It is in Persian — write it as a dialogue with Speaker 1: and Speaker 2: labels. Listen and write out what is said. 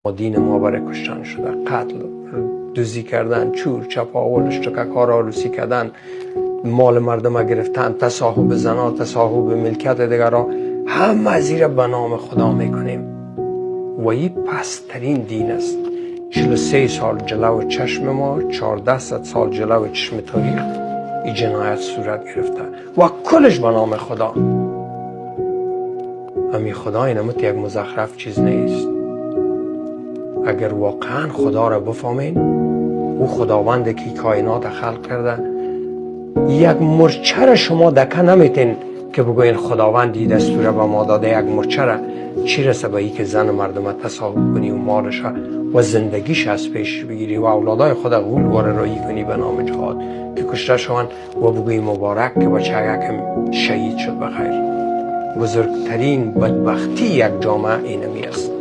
Speaker 1: دین ما برای کشتن شده، قتل، دزدی کردن، چور، چپاول، اشتکاکار آروسی کردن، مال مردم گرفتن، تصاحب زنا، تصاحب ملکیت دیگران، همه زیر به نام خدا میکنیم و این پسترین دین است. 43 سال جلو چشم ما، 1400 سال جلو چشم تاریخ این جنایت صورت گرفته و کلش به نام خدا. امی خدا اینموت یک مزخرف چیز نیست. اگر واقعا خدا را بفهمین، او خداوند که کائنات خلق کرده، یک مرچه را شما دکه نمیتین که بگوین خداوند این دستور به ما داده. یک مرچه را چی رسه به ای که زن مردم تصاحب کنی و مالش و زندگیش از پیش بگیری و اولادای خود غول واره رایی کنی به نام جهاد که کشته شوند و بگویی مبارک که بچه یکم شهید شد بخیر. بزرگترین بدبختی یک جامعه اینمی است.